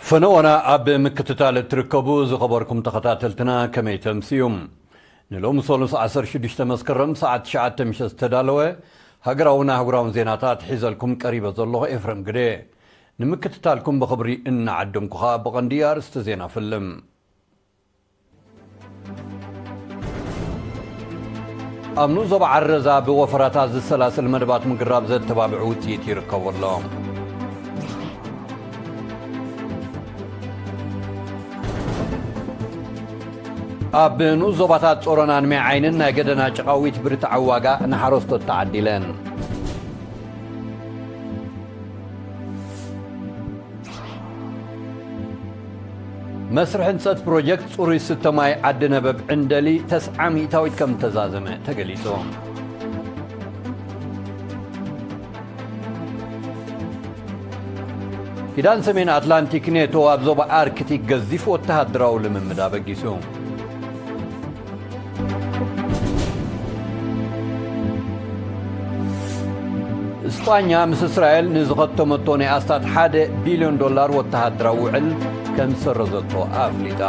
ፈነወና ኣብ ምክትታል እትርከቡ ዝኸበርኩም ተኸታተልትና ከመይ ተምስዩም? ንሎሚ ሰሉስ ዓሰርተ ሽዱሽተ መስከረም ሰዓት ትሽዓተ ምሸት ዝተዳለወ ሃገራውን ኣህጉራውን ዜናታት ሒዘልኩም ቀሪበ ዘለኹ ኤፍረም ግደ። ንምክትታልኩም ብኽብሪ እናዓደምኩ ኸኣ ብቐንዲ ኣርእስቲ ዜና ፍልም። ኣብ ንኡስ ዞባ ዓረዛ ብወፈራታት ዝሰላሰል መደባት ምግራብ ዘተባብዕ ውጽኢት ይርከቦ ኣሎ። ኣብ ንኡስ ዞባታት ጾሮናን ሜዓይንን ናይ ገደና ጨቓዊት ብርትዓዊ ዋጋ ንሓረስቶት ተዓዲለን። መስርሕ ህንጸት ፕሮጀክት ጽሩይ ስተ ማይ ዓዲ ነበብ ዕንደሊ ተስዓ ሚእታዊት ከም እተዛዘመ ተገሊጹ። ኪዳን ሰሜን ኣትላንቲክ ኔቶ ኣብ ዞባ ኣርክቲክ ገዚፍ ወተሃደራዊ ልምምድ ኣበጊሱ። እስጳኛ ምስ እስራኤል ንዝኸተመቶ ናይ ኣስታት ሓደ ቢልዮን ዶላር ወተሃደራዊ ውዕል ከም ዝሰረዘቶ ኣፍሊጣ።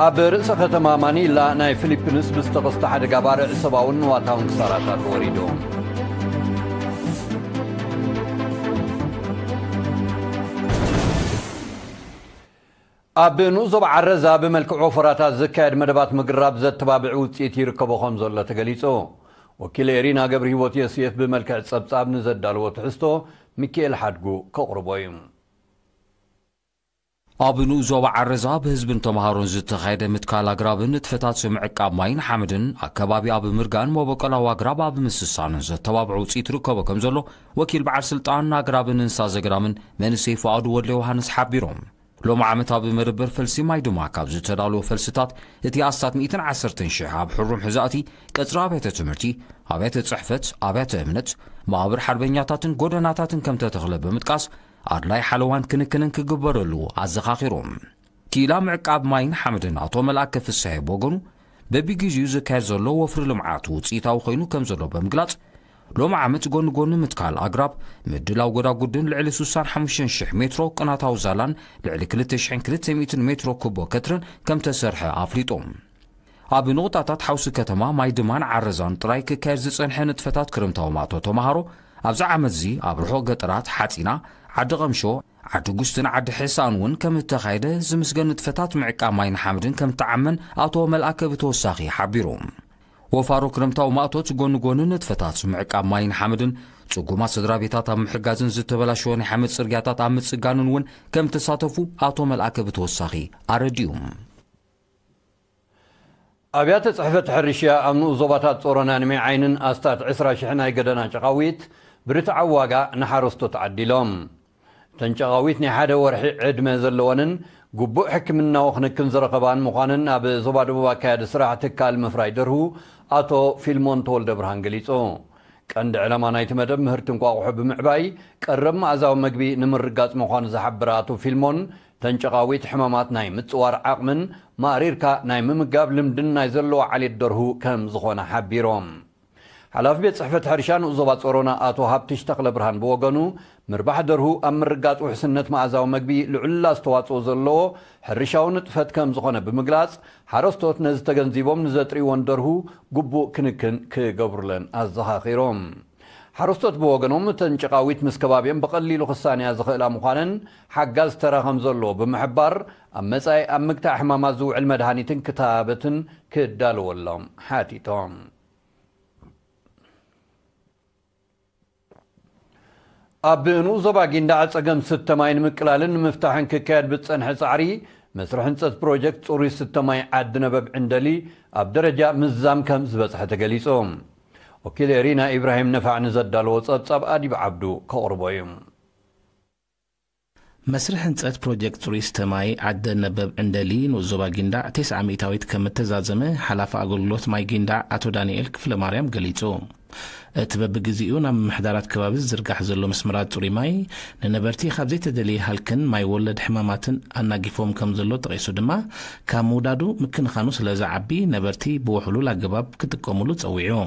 ኣብ ርእሰ ከተማ ማኒላ ናይ ፊሊፒንስ ብዝተኸስተ ሓደጋ ባርዕ ሰብኣውን ንዋታውን ክሳራታት ወሪዱ። ኣብ ንኡስ ዞባ ዓረዛ ብመልክዕ ወፈራታት ዝካየድ መደባት ምግራብ ዘተባብዕ ውጽኢት ይርከቦ ከም ዘሎ ተገሊጹ። ወኪል ኤሪና ገብረ ህይወት ዮሴፍ ብመልክዕ ጸብጻብ ንዘዳለዎ ትሕዝቶ ሚካኤል ሓድጉ ከቕርቦ እዩ። ኣብ ንኡስ ዞባ ዓረዛ ብህዝብን ተምሃሮን ዝተኻየደ ምትካል ኣግራብን ንጥፈታት ምዕቃብ ማይን ሓመድን ኣከባቢ ኣብ ምርጋን መበቆላዊ ኣግራብ ኣብ ምስሳንን ዘተባብዑ ውጽኢት ይርከቦ ከም ዘሎ ወኪል በዓል ስልጣን ኣግራብን እንስሳ ዘገዳምን መንእሰይ ፍቓዱ ወልደ ዮሃንስ ሓቢሮም። ሎም ዓመት ኣብ መደበር ፈልሲ ማይ ድማ ካብ ዝተዳለወ ፈልስታት እቲ ኣስታት ሚእትን ዓሰርተን ሽሕ ኣብ ሕሩም ሕዛእቲ ቀጽሪ ኣብያተ ትምህርቲ፣ ኣብያተ ጽሕፈት፣ ኣብያተ እምነት፣ መቓብር ሓርበኛታትን ጎደናታትን ከም ተተኽለ ብምጥቃስ ኣድላይ ሓለዋን ክንክንን ክግበረሉ ኣዘኻኺሮም። ኪላ ምዕቃብ ማይን ሓመድን ኣቶ መልኣከ ፍስሐ ብወገኑ በቢግዜኡ ዝካየድ ዘሎ ወፍሪ ልምዓት ውጽኢታዊ ኮይኑ ከም ዘሎ ብምግላጽ ሎም ዓመት ጎኒ ጎኒ ምትካል ኣግራብ ምድላው ጎዳጉድን ልዕሊ ስሳን ሓሙሽተን ሽሕ ሜትሮ ቅናታዊ ዛላን ልዕሊ ክልተ ሽሕን ክልተ ሚእትን ሜትሮ ኩቦ ከትርን ከም ተሰርሐ ኣፍሊጦም። ኣብ ንቑጣታት ሓውሲ ከተማ ማይ ድማን ዓረዛን ጥራይ ክካየድ ዝጸንሐ ንጥፈታት ክርምታዊ ማእቶ ተምሃሮ ኣብዚ ዓመትዚ ኣብ ርሑቕ ገጠራት ሓጺና፣ ዓዲ ቐምሾ፣ ዓዲ ጉስትን ዓዲ ሕሳን እውን ከም እተኻየደ ዝምስገን ንጥፈታት ምዕቃብ ማይን ሓመድን ከም እተዓመን ኣቶ መልኣከ ብተወሳኺ ሓቢሩ። ወፋሮ ክረምታዊ ማእቶት ጎኒ ጎኒ ንጥፈታት ምዕቃብ ማይን ሓመድን ጽጉማት ስድራ ቤታት ኣብ ምሕጋዝን ዝተበላሸወ ናይ ሓመድ ጽርግያታት ኣብ ምጽጋንን እውን ከም እተሳተፉ ኣቶ መልኣከ ብተወሳኺ ኣረዲኡ። ኣብያተ ጽሕፈት ሕርሻ ኣብ ንኡስ ዞባታት ጾሮናን ሜዓይንን ኣስታት ዕስራ ሽሕ ናይ ገደና ጨቓዊት ብርትዓዊ ዋጋ ንሓረስቶት ዓዲሎም። እተን ጨቓዊት ናይ ሓደ ወርሒ ዕድመ ዘለወንን ግቡእ ሕክምናዊ ክንክን ዝረኸባን ምዃነን ኣብ ዞባ ደቡብ ኣካያዲ ስራሕ ትካል ምፍራይ ደርሁ ኣቶ ፊልሞን ተወልደ ብርሃን ገሊጹ። ቀንዲ ዕላማ ናይቲ መደብ ምህርቲ እንቋቑሖ ብምዕባይ ቀረብ መኣዛዊ መግቢ ንምርጋጽ ምዃኑ ዝሓበረ ኣቶ ፊልሞን፣ ተን ጨቓዊት ሕማማት ናይ ምጽዋር ዓቕምን ማእሪርካ ናይ ምምጋብ ልምድን ናይ ዘለዎ ዓሌት ደርሁ ከም ዝኾነ ሓቢሮም። ሓላፊ ቤት ጽሕፈት ሕርሻ ንኡስ ዞባ ጾሮና ኣቶ ሃብትሽ ተኽለ ብርሃን ብወገኑ፣ ምርባሕ ደርሁ ኣብ ምርጋጽ ውሕስነት መኣዛዊ መግቢ ልዑል ኣስተዋጽኦ ዘለዎ ሕርሻዊ ንጥፈት ከም ዝኾነ ብምግላጽ፣ ሓረስቶት ነዚ ተገንዚቦም ንዘጥርይወን ደርሁ ግቡእ ክንክን ክገብሩለን ኣዘኻኺሮም። ሓረስቶት ብወገኖም፣ እተን ጨቓዊት ምስ ከባቢኦም ብቐሊሉ ክሳንያ ዝኽእላ ምዃነን ሓጋዝ ተራ ከም ዘለዎ ብምሕባር፣ ኣብ መጻኢ ኣብ ምግታእ ሕማማት ዝውዕል መድሃኒትን ክታበትን ክዳለወሎም ሓቲቶም። ኣብ ንኡስ ዞባ ጊንዳዕ ጸገም ስተ ማይ ንምቅላልን ንምፍታሕን ክካየድ ብዝጸንሐ ጻዕሪ፣ መስርሕ ህንጸት ፕሮጀክት ጽሩይ ስተ ማይ ዓዲ ነበብ ዕንደሊ ኣብ ደረጃ ምዛም ከም ዝበጽሐ ተገሊጹ። ወኪል ኤሪና ኢብራሂም ነፋዕ ንዘዳለዎ ጸብጻብ ኣዲብ ዓብዱ ከቕርቦ እዩ። መስርሕ ህንጸት ፕሮጀክት ጽሩይ ስተ ማይ ዓደ ነበብ ዕንደሊ ንኡስ ዞባ ጊንዳዕ ተስዓ ሚእታዊት ከም እተዛዘመ ሓላፊ ኣገልግሎት ማይ ጊንዳዕ ኣቶ ዳንኤል ክፍለ ማርያም ገሊጹ። እቲ በብግዜኡ ናብ ምምሕዳራት ከባቢ ዝዝርጋሕ ዘሎ መስመራት ጽሩይ ማይ ንነበርቲ ካብ ዘይተደልየ ሃልክን ማይ ወለድ ሕማማትን ኣናጊፎም ከም ዘሎ ጠቒሱ ድማ፣ ካብ ምውዳዱ ምክንኻኑ ስለ ዝዓቢ ነበርቲ ብውሕሉል ኣገባብ ክጥቀሙሉ ጸዊዑ።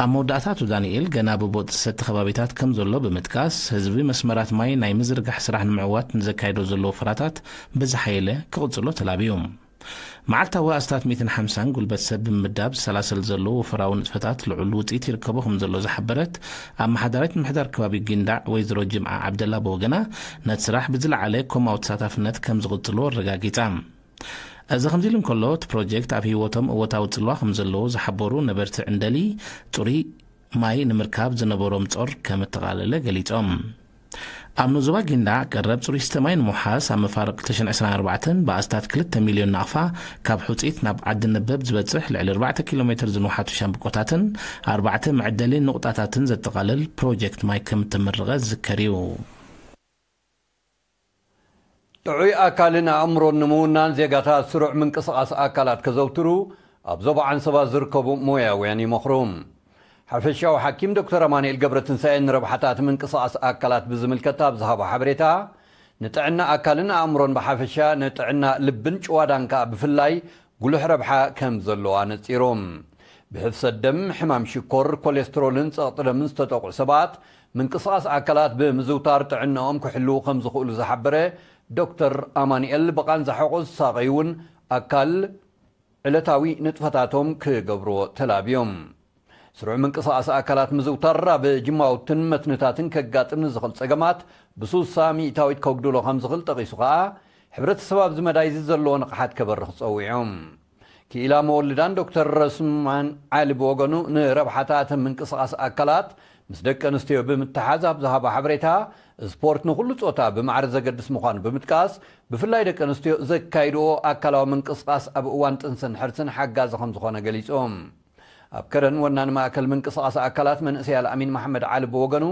ኣብ መወዳእታቱ ዳንኤል ገና ብቦጥ ዝሰቲ ከባቢታት ከም ዘሎ ብምጥቃስ፣ ህዝቢ መስመራት ማይ ናይ ምዝርጋሕ ስራሕ ንምዕዋት ንዘካየዶ ዘሎ ወፈራታት ብዝሓየለ ክቕጽሎ ተላብዩ። መዓልታዊ ኣስታት ሚእትን ሓምሳን ጉልበት ሰብ ብምምዳብ ዝሰላሰል ዘሎ ወፈራዊ ንጥፈታት ልዑል ውጽኢት ይርከቦ ከም ዘሎ ዝሓበረት ኣመሓዳሪት ምምሕዳር ከባቢ ጊንዳዕ ወይዘሮ ጅምዓ ዓብደላ ብወገና፣ ነቲ ስራሕ ብዝለዓለ ኮማዊ ተሳታፍነት ከም ዝቕጽሎ ኣረጋጊጻ። እዚ ከምዚ ኢሉ እንከሎ፣ እቲ ፕሮጀክት ኣብ ህይወቶም እወታዊ ጽልዋ ከም ዘለዎ ዝሓበሩ ነበርቲ ዕንደሊ፣ ጽሩይ ማይ ንምርካብ ዝነበሮም ጾር ከም እተቓለለ ገሊጾም። ኣብ ንዞባ ጊንዳዕ ቀረብ ጽሩይ ስተ ማይ ንምውሓስ ኣብ መፋርቕ ክልተ ሽሕን ዕስራን ኣርባዕተን ብኣስታት ክልተ ሚልዮን ናቕፋ ካብ ሑጺት ናብ ዓዲ ነበብ ዝበጽሕ ልዕሊ ኣርባዕተ ኪሎ ሜትር ዝንውሓቱ ሻምብቆታትን ኣርባዕተ መዕደሊ ንቑጣታትን ዘጠቓልል ፕሮጀክት ማይ ከም እተመረቐ ዝዝከር እዩ። ጥዑይ ኣካልን ኣእምሮን ንምውናን ዜጋታት ስሩዕ ምንቅስቓስ ኣካላት ከዘውትሩ ኣብ ዞባ ዓንሰባ ዝርከቡ ሞያውያን ይመኽሩ። ሓፈሻዊ ሓኪም ዶክተር ኣማኑኤል ገብረትንሳኤ ንረብሓታት ምንቅስቓስ ኣካላት ብዝምልከት ኣብ ዝሃቦ ሓበሬታ፣ ንጥዕና ኣካልን ኣእምሮን ብሓፈሻ፣ ንጥዕና ልብን ጭዋዳን ከኣ ብፍላይ ጉሉሕ ረብሓ ከም ዘለዎ ኣነጺሩ። ብሕፍሰት ደም፣ ሕማም ሽኮር፣ ኮሌስትሮልን ጸቕጢ ደምን ዝተጠቕዑ ሰባት ምንቅስቓስ ኣካላት ብምዝውታር ጥዕናኦም ክሕልዉ ከም ዝኽእሉ ዝሓበረ ዶክተር ኣማኑኤል፣ ብቓንዛ ሕቖ ዝሳቐዩ እውን ኣካል ዕለታዊ ንጥፈታቶም ክገብርዎ ተላብዮም። ስሩዕ ምንቅስቓስ ኣካላት ምዝውታር ኣብ ጅማውትን መትንታትን ከጋጥም ንዝኽእል ጸገማት ብስሳ ሚእታዊት ከጉድሎ ከም ዝኽእል ጠቒሱ ከኣ፣ ሕብረተሰብ ኣብዚ መዳይ እዚ ዘለዎ ንቕሓት ከበርኽ ጸዊዑ። ክኢላ መወልዳን ዶክተር ረስማን ዓሊ ብወገኑ፣ ንረብሓታት ምንቅስቓስ ኣካላት ምስ ደቂ ኣንስትዮ ብምትሓዝ ኣብ ዝሃቦ ሓበሬታ፣ ስፖርት ንኹሉ ጾታ ብማዕረ ዘገድስ ምዃኑ ብምጥቃስ፣ ብፍላይ ደቂ ኣንስትዮ ዘካይድኦ ኣካላዊ ምንቅስቓስ ኣብ እዋን ጥንስን ሕርስን ሓጋዚ ከም ዝኾነ ገሊጹ። ኣብ ከረን ወናኒ ማእከል ምንቅስቓስ ኣካላት መንእሰይ ኣልኣሚን መሓመድ ዓሊ ብወገኑ፣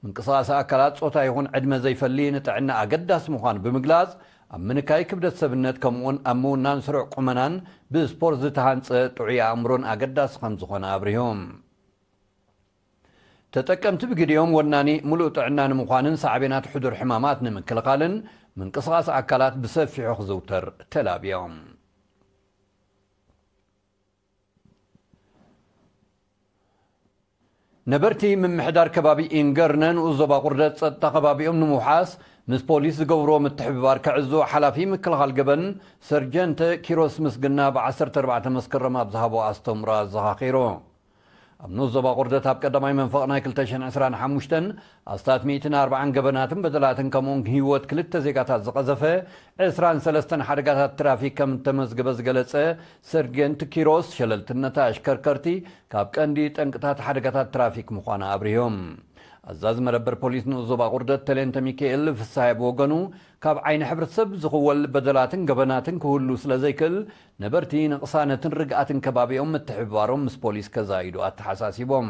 ምንቅስቓስ ኣካላት ጾታ ይኹን ዕድመ ዘይፈሊ ንጥዕና ኣገዳሲ ምዃኑ ብምግላጽ፣ ኣብ ምንካይ ክብደት ሰብነት ከምኡውን ኣብ ምውናን ስሩዕ ቁመናን ብስፖርት ዝተሃንጸ ጥዑይ ኣእምሮን ኣገዳሲ ከም ዝኾነ ኣብሪሁ። ተጠቀምቲ ብግዲኦም ወናኒ ምሉእ ጥዕና ንምዃንን ሳዕቤናት ሕዱር ሕማማት ንምክልኻልን ምንቅስቓስ ኣካላት ብሰፊሑ ክዝውተር ተላብዮም። ነበርቲ ምምሕዳር ከባቢ ኢንገርነ ንኡስ ዞባ ቁርደት ጸጥታ ከባቢኦም ንምውሓስ ምስ ፖሊስ ዝገብርዎ ምትሕብባር ከዕዝዎ ሓላፊ ምክልኻል ገበን ሰርጀንት ኪሮስ ምስግና ብዓሰርተ ኣርባዕተ መስከረም ኣብ ዝሃቦ ኣስተምሮ ኣዘኻኺሩ። ኣብ ንኡስ ዞባ ቁርደት ኣብ ቀዳማይ መንፈቕ ናይ ክልተ ሽሕን ዕስራን ሓሙሽተን ኣስታት ሚእትን ኣርባዓን ገበናትን በደላትን ከምኡውን ህይወት ክልተ ዜጋታት ዝቐዘፈ ዕስራን ሰለስተን ሓደጋታት ትራፊክ ከም እተመዝገበ ዝገለጸ ሰርጀንት ኪሮስ፣ ሸለልትነት ኣሽከርከርቲ ካብ ቀንዲ ጠንቅታት ሓደጋታት ትራፊክ ምዃና ኣብሪሆም። ኣዛዚ መደበር ፖሊስ ንኡስ ዞባ ቁርደት ተሌንተ ሚካኤል ፍስሃየ ብወገኑ፣ ካብ ዓይኒ ሕብረተሰብ ዝኽወል በደላትን ገበናትን ክህሉ ስለ ዘይክእል፣ ነበርቲ ንቕሳነትን ርግኣትን ከባቢኦም ምትሕብባሮም ምስ ፖሊስ ከዛይዱ ኣተሓሳሲቦም።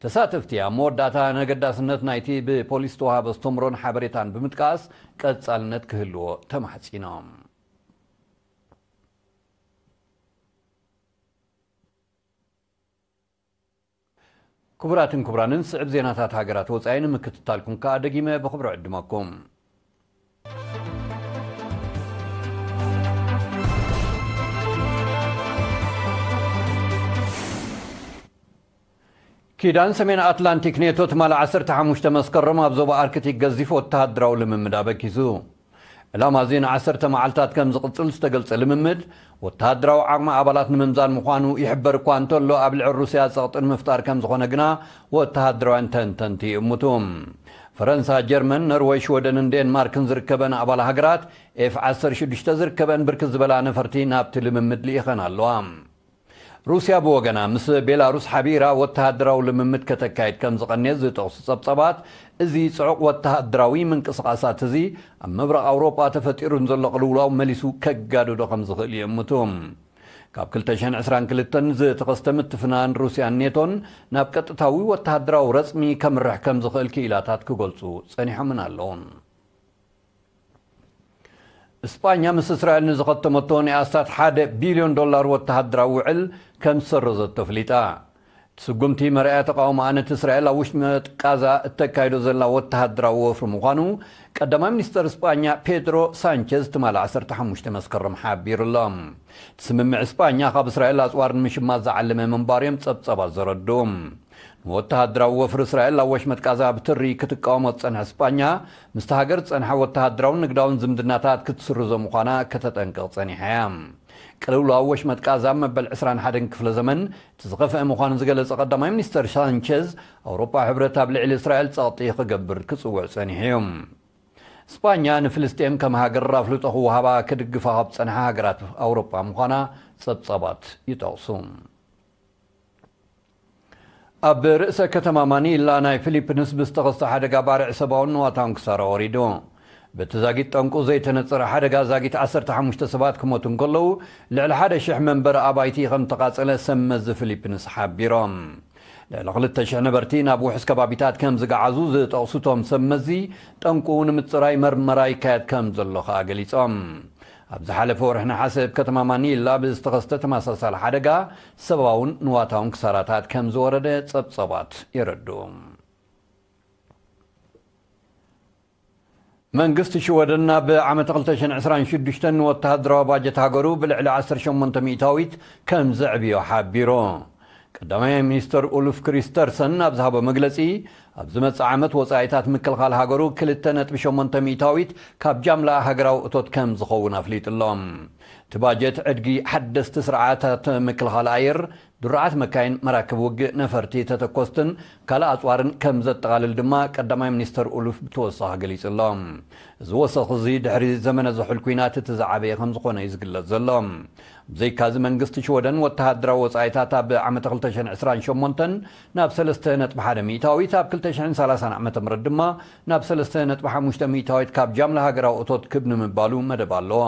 ተሳተፍቲ ኣብ መወዳእታ ነገዳስነት ናይቲ ብፖሊስ ዝተዋሃበ ኣስተምሮን ሓበሬታን ብምጥቃስ ቀጻልነት ክህልዎ ተማሕጺኖም። ክቡራትን ክቡራንን፣ ስዕብ ዜናታት ሃገራት ወጻኢ ንምክትታልኩም ከኣ ደጊመ ብኽብሪ ዕድመኩም። ኪዳን ሰሜን ኣትላንቲክ ኔቶ ትማሊ ዓሰርተ ሓሙሽተ መስከረም ኣብ ዞባ ኣርክቲክ ገዚፍ ወተሃደራዊ ልምምድ ኣበጊሱ። ዕላማ እዚ ንዓሰርተ መዓልታት ከም ዝቕጽል ዝተገልጸ ልምምድ፣ ወተሃደራዊ ዓቕሚ ኣባላት ንምምዛን ምዃኑ ይሕበር እኳ እንተሎ፣ ኣብ ልዕሊ ሩስያ ጸቕጢ ንምፍጣር ከም ዝኾነ ግና ወተሃደራውያን ተንተንቲ ይእምቱ። ፈረንሳ፣ ጀርመን፣ ኖርወይ፣ ሽወደንን ዴንማርክን ዝርከበን ኣባል ሃገራት ኤፍ ዓሰርተ ሽዱሽተ ዝርከበን ብርክት ዝበላ ነፈርቲ ናብቲ ልምምድ ልኢኸን ኣለዋ። ሩስያ ብወገና ምስ ቤላሩስ ሓቢራ ወተሃደራዊ ልምምድ ከተካይድ ከም ዝቐነየት ዝጠቕሱ ጸብጻባት፣ እዚ ጽዑቕ ወተሃደራዊ ምንቅስቓሳት እዚ ኣብ ምብራቕ ኣውሮጳ ተፈጢሩ ንዘሎ ቅልውላው መሊሱ ከጋድዶ ከም ዝኽእል ይእምቱ። ካብ ክልተ ሽሕን ዕስራን ክልተን ዝተኸስተ ምትፍናን ሩስያን ኔቶን ናብ ቀጥታዊ ወተሃደራዊ ረጽሚ ከምርሕ ከም ዝኽእል ክኢላታት ክገልጹ ጸኒሖምን ኣለዉን። እስጳኛ ምስ እስራኤል ንዝኸተመቶ ናይ ኣስታት ሓደ ቢልዮን ዶላር ወተሃደራዊ ውዕል ከም ዝሰረዘቶ ኣፍሊጣ። እቲ ስጉምቲ መርኣያ ተቃውሞኣ ነቲ እስራኤል ኣብ ውሽመጥ ቃዛ እተካይዶ ዘላ ወተሃደራዊ ወፍሪ ምዃኑ ቀዳማይ ሚኒስተር ስጳኛ ፔድሮ ሳንቸዝ ትማሊ ዓሰርተ ሓሙሽተ መስከረም ሓቢሩ ኣሎ። እቲ ስምምዕ ስጳኛ ካብ እስራኤል ኣጽዋር ንምሽማት ዝዓለመ ምንባሩ እዮም ጸብጻባት ዘረድኡ። ንወተሃደራዊ ወፍሪ እስራኤል ኣብ ወሽመጥ ቃዛ ብትሪ ክትቃወሞ ዝጸንሐ ስጳኛ፣ ምስቲ ሃገር ዝጸንሐ ወተሃደራውን ንግዳውን ዝምድናታት ክትስርዞ ምዃና ከተጠንቅቕ ጸኒሓ እያ። ቅልውላው ወሽመጥ ቃዛ መበል ዕስራን ሓደን ክፍለ ዘመን እቲ ዝኸፍአ ምዃኑ ዝገለጸ ቀዳማይ ሚኒስተር ሳንቸዝ፣ ኣውሮፓ ሕብረት ኣብ ልዕሊ እስራኤል ጸቕጢ ክገብር ክጽውዕ ጸኒሑ እዩ። ስጳኛ ንፍልስጤም ከም ሃገር ኣፍልጦ ክወሃባ ክድግፋ ካብ ጸንሓ ሃገራት ኣውሮፓ ምዃና ጸብጻባት ይጠቕሱ። ኣብ ርእሰ ከተማ ማኒላ ናይ ፊሊፒንስ ብዝተኸስተ ሓደጋ ባርዕ ሰብኣውን ንዋታውን ክሳራ ወሪዱ። በቲ ዛጊት ጠንቁ ዘይተነጸረ ሓደጋ ዛጊት ዓሰርተ ሓሙሽተ ሰባት ክሞቱ እንከለዉ፣ ልዕሊ ሓደ ሽሕ መንበሪ ኣባይቲ ከም ተቓጸለ ሰብ መዚ ፊሊፒንስ ሓቢሮም። ልዕሊ ክልተ ሽሕ ነበርቲ ናብ ውሑስ ከባቢታት ከም ዝገዓዙ ዝጠቕሱ እቶም ሰብ መዚ፣ ጠንቁ ንምጽራይ መርመራ ይካየድ ከም ዘሎ ከኣ ገሊጾም። ኣብ ዝሓለፈ ወርሒ ነሓሰ ኣብ ከተማ ማኒላ ብዝተኸስተ ተመሳሳሊ ሓደጋ ሰብኣውን ንዋታውን ክሳራታት ከም ዝወረደ ጸብጻባት የረድኡ። መንግስቲ ሽወደን ናብ ዓመት ክልተ ሽሕን ዕስራን ሽዱሽተን ንወተሃደራዊ ባጀት ሃገሩ ብልዕሊ ዓሰርተ ሸሞንተ ሚእታዊት ከም ዘዕብዮ ሓቢሩ። ቀዳማይ ሚኒስተር ኡሉፍ ክሪስተርሰን ኣብ ዝሃቦ መግለጺ፣ ኣብ ዝመጽእ ዓመት ወጻኢታት ምክልኻል ሃገሩ ክልተ ነጥቢ ሸሞንተ ሚእታዊት ካብ ጃምላ ሃገራዊ እቶት ከም ዝኸውን ኣፍሊጡ ኣሎ። እቲ ባጀት ዕድጊ ሓደስቲ ስርዓታት ምክልኻል ኣየር፣ ድሩዓት መካይን፣ መራክብ ውግእ፣ ነፈርቲ፣ ተተኮስትን ካልእ ኣጽዋርን ከም ዘጠቓልል ድማ ቀዳማይ ሚኒስተር ኡሉፍ ብተወሳኺ ገሊጹ ኣሎ። እዚ ወሰኽ እዚ ድሕሪ ዘመነ ዝሑል ኲናት እቲ ዝዓበየ ከም ዝኾነ እዩ ዝግለጽ ዘሎ። ብዘይካዚ መንግስቲ ሽወደን ወተሃደራዊ ወጻኢታት ኣብ ዓመተ ክልተ ሽሕን ዕስራን ሸሞንተን ናብ ሰለስተ ነጥቢ ሓደ ሚእታዊት፣ ኣብ ክልተ ሽሕን ሰላሳን ዓመተ ምህረት ድማ ናብ ሰለስተ ነጥቢ ሓሙሽተ ሚእታዊት ካብ ጃምላ ሃገራዊ እቶት ክብ ንምባሉ መደብ ኣለዎ።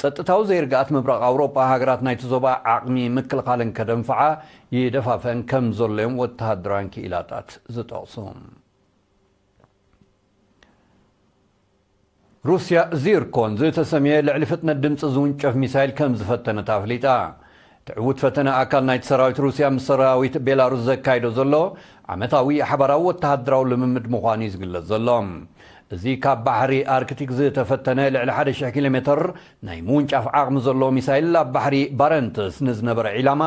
ጸጥታዊ ዘይርግኣት ምብራቕ ኣውሮጳ ሃገራት ናይቲ ዞባ ዓቕሚ ምክልኻለን ከደንፍዓ ይደፋፈን ከም ዘሎ እዮም ወተሃደራውያን ክኢላታት ዝጠቕሱ። ሩስያ ዚርኮን ዝተሰምየ ልዕሊ ፍጥነት ድምፂ ዝውንጨፍ ሚሳይል ከም ዝፈተነት ኣፍሊጣ። እቲ ዕዉት ፈተነ ኣካል ናይቲ ሰራዊት ሩስያ ምስ ሰራዊት ቤላሩስ ዘካይዶ ዘሎ ዓመታዊ ሓባራዊ ወተሃደራዊ ልምምድ ምዃኑ እዩ ዝግለጽ ዘሎ። እዚ ካብ ባሕሪ ኣርክቲክ ዝተፈተነ ልዕሊ ሓደ ሽሕ ኪሎ ሜትር ናይ ምውንጫፍ ዓቕሚ ዘለዎ ሚሳይል ኣብ ባሕሪ ባረንትስ ንዝነበረ ዒላማ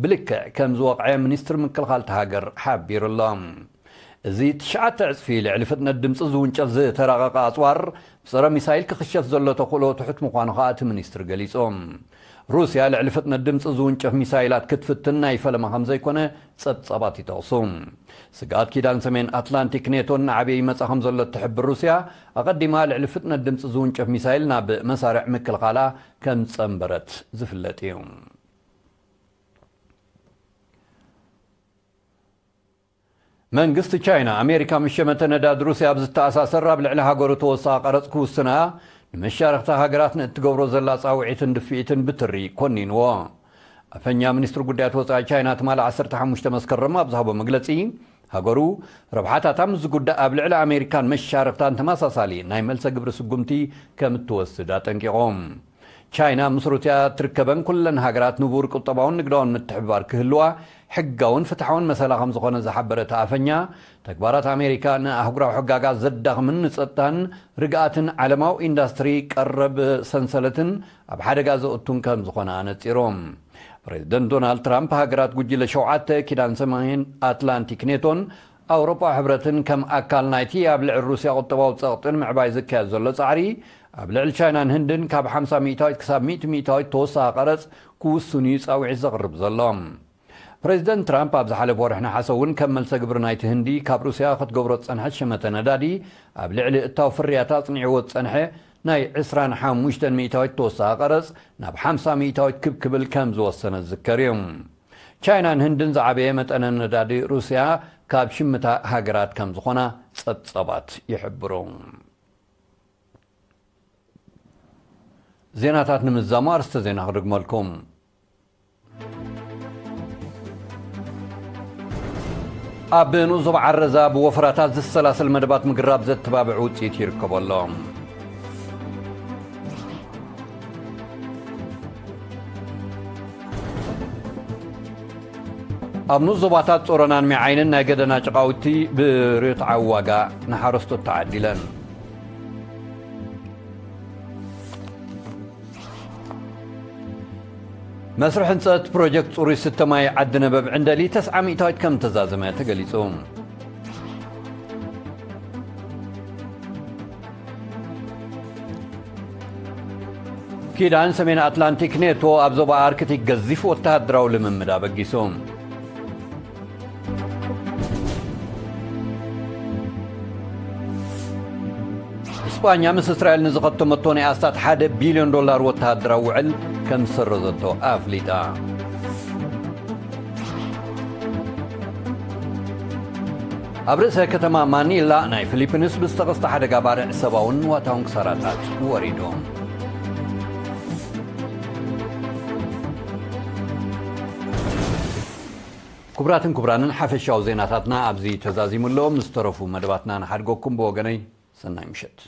ብልክዕ ከም ዝወቕዐ ሚኒስትሪ ምክልኻል እታ ሃገር ሓቢሩ ኣሎ። እዚ ትሽዓተ ዕጽፊ ልዕሊ ፍጥነት ድምጺ ዝውንጨፍ ዝተራቐቐ ኣጽዋር፣ ብጸረ ሚሳይል ክኽሸፍ ዘሎ ተኽእሎ ትሑት ምዃኑ ከኣ እቲ ሚኒስትሪ ገሊጹ። ሩስያ ልዕሊ ፍጥነት ድምጺ ዝውንጨፍ ሚሳይላት ክትፍትን ናይ ፈለማ ከም ዘይኮነ ጸብጻባት ይጠቕሱ። ስግኣት ኪዳን ሰሜን ኣትላንቲክ ኔቶን ንዓበየ ይመጻ ከም ዘሎ እትሕብር ሩስያ፣ ኣቐዲማ ልዕሊ ፍጥነት ድምጺ ዝውንጨፍ ሚሳይል ናብ መሳርዕ ምክልኻላ ከም ጸንበረት ዝፍለጥ እዩ። መንግስቲ ቻይና፣ ኣሜሪካ ምስ ሸመተ ነዳዲ ሩስያ ኣብ ዝተኣሳሰር ኣብ ልዕሊ ሃገሩ ተወሳኺ ቀረጽ ክውስና፣ ንመሻርኽቲ ሃገራት ንእትገብሮ ዘላ ጻውዒትን ድፍኢትን ብትሪ ኮኒንዎ። ኣፈኛ ሚኒስትሪ ጉዳያት ወጻኢ ቻይና ትማሊ ዓሰርተ ሓሙሽተ መስከረም ኣብ ዝሃቦ መግለጺ፣ ሃገሩ ረብሓታታ ምስ ዝጉዳእ ኣብ ልዕሊ ኣሜሪካን መሻርኽታን ተመሳሳሊ ናይ መልሰ ግብሪ ስጉምቲ ከም እትወስድ ኣጠንቂቖም። ቻይና ምስ ሩስያ ትርከበን ኩለን ሃገራት ንቡር ቁጠባውን ንግዳውን ምትሕብባር ክህልዋ ሕጋውን ፍትሓውን መሰላ ከም ዝኾነ ዝሓበረ እቲ ኣፈኛ፣ ተግባራት ኣሜሪካ ንኣህጉራዊ ሕጋጋ ዘዳኽምን ንጸጥታን ርግኣትን ዓለማዊ ኢንዳስትሪ ቀረብ ሰንሰለትን ኣብ ሓደጋ ዘእቱን ከም ዝኾነ ኣነጺሩ። ፕሬዚደንት ዶናልድ ትራምፕ ሃገራት ጉጅለ ሸውዓተ ኪዳን ሰሜን ኣትላንቲክ ኔቶን ኣውሮፓ ሕብረትን ከም ኣካል ናይቲ ኣብ ልዕሊ ሩስያ ቁጠባዊ ጸቕጢ ንምዕባይ ዝካየድ ዘሎ ጻዕሪ፣ ኣብ ልዕሊ ቻይናን ህንድን ካብ ሓምሳ ሚእታዊት ክሳብ ሚእቲ ሚእታዊት ተወሳኺ ቀረጽ ክውስን እዩ ጻውዒት ዘቕርብ ዘሎ። ፕሬዚደንት ትራምፕ ኣብ ዝሓለፈ ወርሒ ነሓሰ እውን ከም መልሰ ግብሪ ናይቲ ህንዲ ካብ ሩስያ ክትገብሮ ዝጸንሐት ሸመተ ነዳዲ ኣብ ልዕሊ እታው ፍርያት ኣጽኒዕዎ ዝጸንሐ ናይ ዕስራን ሓሙሽተን ሚእታዊት ተወሳኺ ቀረጽ ናብ ሓምሳ ሚእታዊት ክብ ክብል ከም ዝወሰነ ዝዝከር እዩ። ቻይናን ህንድን ዝዓበየ መጠነ ነዳዲ ሩስያ ካብ ሽምታ ሃገራት ከም ዝኾና ጸብጻባት ይሕብሩ። ዜናታት ንምዛሙ ኣርስተ ዜና ክድግመልኩም። ኣብ ንኡስ ዞባ ዓረዛ ብወፈራታት ዝሰላሰል መደባት ምግራብ ዘተባብዕ ውጽኢት ይርከቦ ኣሎ። ኣብ ንኡስ ዞባታት ጾሮናን ሚዓይንን ናይ ገደና ጭቓውቲ ብርትዓዊ ዋጋ ንሓረስቶት ተዓዲለን። መስርሕ ህንጸት ፕሮጀክት ጽሩይ ስተ ማይ ዓዲ ነበብ ዕንደሊ ተስዓ ሚእታዊት ከም ተዛዘመ ተገሊጹ። ኪዳን ሰሜን ኣትላንቲክ ኔቶ ኣብ ዞባ ኣርክቲክ ገዚፍ ወተሃደራዊ ልምምድ ኣበጊሱ። እስጳኛ ምስ እስራኤል ንዝኸተመቶ ናይ ኣስታት ሓደ ቢልዮን ዶላር ወተሃደራዊ ውዕል ከም ዝሰረዘቶ ኣፍሊጣ። ኣብ ርእሰ ከተማ ማኒላ ናይ ፊሊፒንስ ብዝተኸስተ ሓደጋ ባርዕ ሰብኣውን ንዋታውን ክሳራታት ወሪዶም። ክቡራትን ክቡራንን ሓፈሻዊ ዜናታትና ኣብዚ ተዛዚሙ ኣሎ። ምስ ተረፉ መደባትና ንሓድገኩም። ብወገነይ ሰናይ ምሸት።